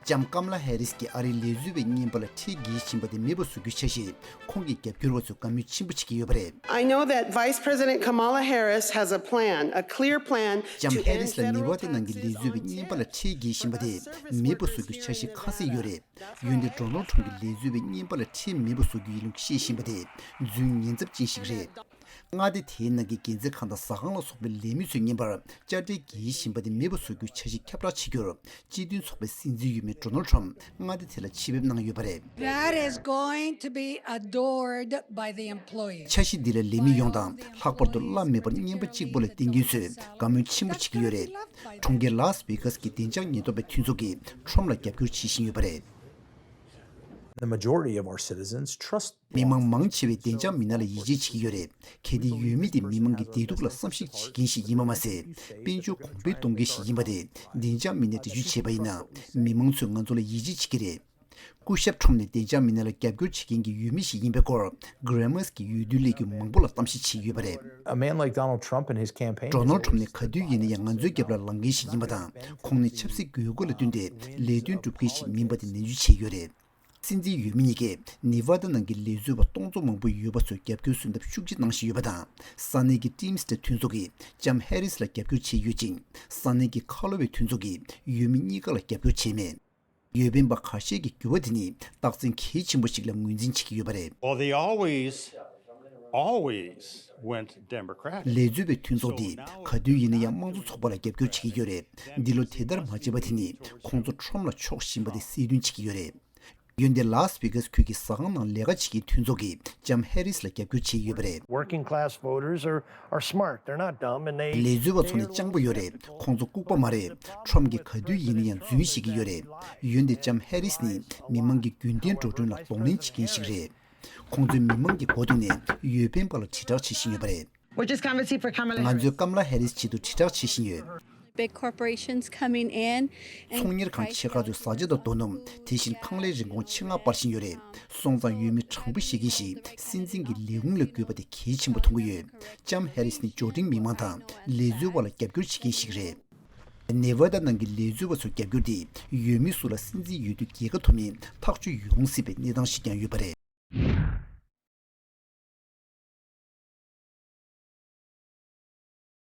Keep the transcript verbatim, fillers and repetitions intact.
ལྕམ་ཀམ་ལ་ཧེ་རིས་ཀྱིས་ཨ་རིའི་ལས་བཟོ་བའི་རྔན་པ་ལ་ཁྲལ་འགེལ་བཞིན་པ་དེ་མེད་པ་བཟོ་རྒྱུའི་འཆར་གཞིས་ཁོང་གི་རྒྱབ་སྐྱོར་བ་ཚོས་དགའ་མོས་ཆེན་པོ་བྱེད་ཀྱི་ཡོད་པ་རེད། I know that Vice President Kamala Harris has a plan, a clear plan ལྕམ་to ཧེ་རིས་end ལ་ནེ་ཝ་ད་ནང་གི་ལས་བཟོ་བའི་རྔན་པ་ལ་ཁྲལ་འགེལ་བཞིན་པ་དེ་མེད་པ་བཟོ་རྒྱུའི་འཆར་གཞི་ཁ་གསལ་ཡོད་རེད། འོན་ཏེ་ཌོ་ནལ་ཁྲམ་གྱིས་ལས་བཟོ་བའི་རྔན་པ་ལ་ཁྲལ་མེད་པ་བཟོ་རྒྱུ་ཡིན་ལུགས་བཤད་བཞིན་པ་དེ་རྫུན་ཉེན་ཚབས་ཅན་ཞིག་རེད། མངའ་སྡེ་དེའི་ནང་གི་རྒྱལ་རྩེ་ཁང་དང་ཟ་ཁང་ལ་སོགས་པའི་ལས་མི་ཚོའི་རྔན་པར་དཔྱ་ཁྲལ་འགེལ་བཞིན་པ་དེ་མེད་པ་བཟོ་རྒྱུའི་འཆར་གཞི་ཁྱབ་བསྒྲགས་བྱེད་རྒྱུར་སྤྱི་མཐུན་ཚོགས་པའི་སྲིད་འཛིན་འོས་མི་ཌོ་ནལ་ཁྲམ་མངའ་སྡེ་དེ་ལ་ཆེད་ཕེབས་གནང་ཡོད་པ་རེད། That is going to be adored by the employees. འཆར་གཞི་འདི་ལ་ལས་མི་ཡོངས་དང་ལྷག་པར་དུ་གླ་མེད་པར་རྔན་པ་གཅིག་པོ་ལ་བརྟེན་མཁན་ཚོས་དགའ་མོས་ཆེན་པོ་བྱེད་ཀྱི་ཡོད་རེད། གྲོང་ཁྱེར་ལཱ་སི་ཝེ་གྷ་སི་གི་བདེ་འཇགས་ཉེན་རྟོག་པའི་མཐུན་ཚོགས་ཀྱིས་ཁྲམ་ལ་རྒྱབ་སྐྱོར་བྱེད་བཞིན་ཡོད་པ་རེད། The majority of our citizens trust མི་མང་མང་ཆེ་བས་བདེ་འཇགས་མི་སྣ་ལ་ཡིད་ཆེས་བྱེད་ཀྱི་ཡོད་རེད། གལ་ཏེ་འོས་མི་དེ་མི་མང་གི་བདེ་སྡུག་ལ་བསམ་གཞིག་བྱེད་མཁན་ཞིག་ཡིན་པ་མ་ཟད། དཔལ་འབྱོར་གོང་འཕེལ་གཏོང་མཁན་ཞིག་ཡིན་པ་དེ་བདེ་འཇགས་མི་སྣས་འགྲེལ་བརྗོད་བྱས་པ་ཡིན་ན། མི་མང་ཚོས་ང་ཚོ་ལ་ཡིད་ཆེས་བྱེད་ཀྱི་རེད། སྐུ་ཞབས་ཁྲོམ་ནས་བདེ་འཇགས་མི་སྣ་ལ་རྒྱབ་སྐྱོར་བྱེད་མཁན་གྱི་འོས་མི་ཞིག་ཡིན་པའི་སྐོར་Grammars གྱི་འོས་བསྡུའི་ལས་འགུལ་མང་པོ་ལ་གཏམ་བཤད་བྱས་ཡོད་པ་རེད། A man like Donald Trump and his campaign ཌོ་ནལ་ཁྲོམ་ནི་ག་དུས་ཡིན་ན་ཡང་ང་ཚོའི་རྒྱབ་ལ་ལངས་མཁན་ཞིག་ཡིན་པ་དང་། ཁོང་ནི་ཆབ་སྲིད་དགོས་མཁོ་ལ་བསྟུན་ཏེ་ལས་དོན་སྒྲུབ་མཁན་ཞིག་མིན་པ་དེ་ནན་བརྗོད་བྱས་ཡོད་རེད། སྲིད་འཛིན་འོས་མི་གཉིས་ཀས་ནེ་ཝ་ད་ནང་གི་ལས་བཟོ་བ་སྟོང་ཚོ་མང་པོ་ཡོད་པ་ཚོར་རྒྱབ་སྐྱོར་གསོལ་འདེབས་ཤུགས་ཆེ་གནང་བཞིན་ཡོད་པ་དང་། ས་གནས་ཀྱི་Teamster མཐུན་ཚོགས་ཀྱིས་ལྕམ་ཧེ་རིས་ལ་རྒྱབ་སྐྱོར་བྱས་ཡོད་ཅིང་། ས་གནས་ཀྱི་ཁ་ལོ་བའི་མཐུན་ཚོགས་ཀྱིས་འོས་མི་གཉིས་ཀ་ལ་རྒྱབ་སྐྱོར་བྱས་མེད། འོས་འཕེན་པ་ཁ་ཤས་ཀྱིས་འགྱུར་བ་དེ་ནི་རྟགས་མཚན་གལ་ཆེན་པོ་ཞིག་ལ་ངོས་འཛིན་བྱེད་ཀྱི་ཡོད་པ་རེད། Well, they always, always went Democratic. ལས་བཟོ་བའི་མཐུན་ཚོགས་འདིས་ག་དུས་ཡིན་ན་ཡང་དམངས་གཙོ་ཚོགས་པ་ལ་རྒྱབ་སྐྱོར་བྱེད་ཀྱི་ཡོད་རེད། འདི་ལོ་དེ་ལྟར་མ་བྱས་པ་དེ་ནི་ཁོང་ཚོ་ཁྲོམ་ལ་ཕྱོགས་ཞེན་པ་དེ་གསལ་སྟོན་བྱེད་ཀྱི་ཡོད་རེད། འོན་ཏེ་ལཱ་སི་ཝེ་གྷ་སི་ཁུལ་གྱི་ཟ་ཁང་ནང་ལས་ཀ་བྱེད་མཁན་མཐུན་ཚོགས་ཀྱིས་ལྕམ་ཧེ་རིས་ལ་རྒྱབ་སྐྱོར་བྱས་ཡོད་པ་རེད། Working class voters are, are smart. They're not dumb and they ལས་བཟོ་བ་ཚོ་ནི་སྤྱང་པོ་ཡོད་རེད། ཁོང་ཚོ་ལྐུགས་པ་མ་རེད། ཁྲོམ་གྱིས་ག་དུས་ཡིན་ན་ཡང་རྫུན་བཤད་ཀྱི་ཡོད་རེད། འོན་ཏེ་ལྕམ་ཧེ་རིས་ནི་མི་མང་གི་རྒྱུན་ལྡན་འགྲོ་གྲོན་ལ་གདོང་ལེན་བྱེད་མཁན་ཞིག་རེད། ཁོང་ཚོས་མི་མང་གི་མགོ་ཐོག་ནས་འོས་འཕེན་པ་ལ་དྲིལ་བསྒྲགས་བྱེད་བཞིན་ཡོད་པ་རེད། We're just canvassing for Kamala ང་ཚོས་Harris. ཀམ་ལ་ཧེ་རིས་ཆེད་དུ་དྲིལ་བསྒྲགས་བྱེད་བཞིན་ཡོད། Big corporations coming in and ཚོང་གཉེར་ཁང་ཆེ་ཁག་ཚོས་བཟའ་བཅའ་དང་རྡོ་སྣུམ། དེ་བཞིན་ཁང་གླའི་རིན་གོང་ཆེད་མངགས་སྤར་བཞིན་ཡོད་རེད། སོང་ཙང་འོས་མི་དྲང་པོ་བཤད་མཁན་ཞིག་སྲིད་འཛིན་གྱི་ལས་ཁུངས་ལ་དགོས་པ་དེ་གལ་ཆེན་པོ་མཐོང་གི་ཡོད། ལྕམ་ཧེ་རིས་ནི་འབྱོར་འབྲིང་མི་མང་དང་ལས་བཟོ་བ་ལ་རྒྱབ་སྐྱོར་བྱེད་མཁན་ཞིག་རེད། ནེ་ཝ་ད་ནང་གི་ལས་བཟོ་བ་ཚོའི་རྒྱབ་སྐྱོར་དེ་འོས་མི་སུ་ལ་སྲིད་འཛིན་འོས་བསྡུ་རྒྱལ་ཁ་ཐོབ་མིན་ཐག་གཅོད་ཡོང་སྲིད་པའི་གནས་སྟངས་ཤིག་ཀྱང་ཡོད་པ་རེད།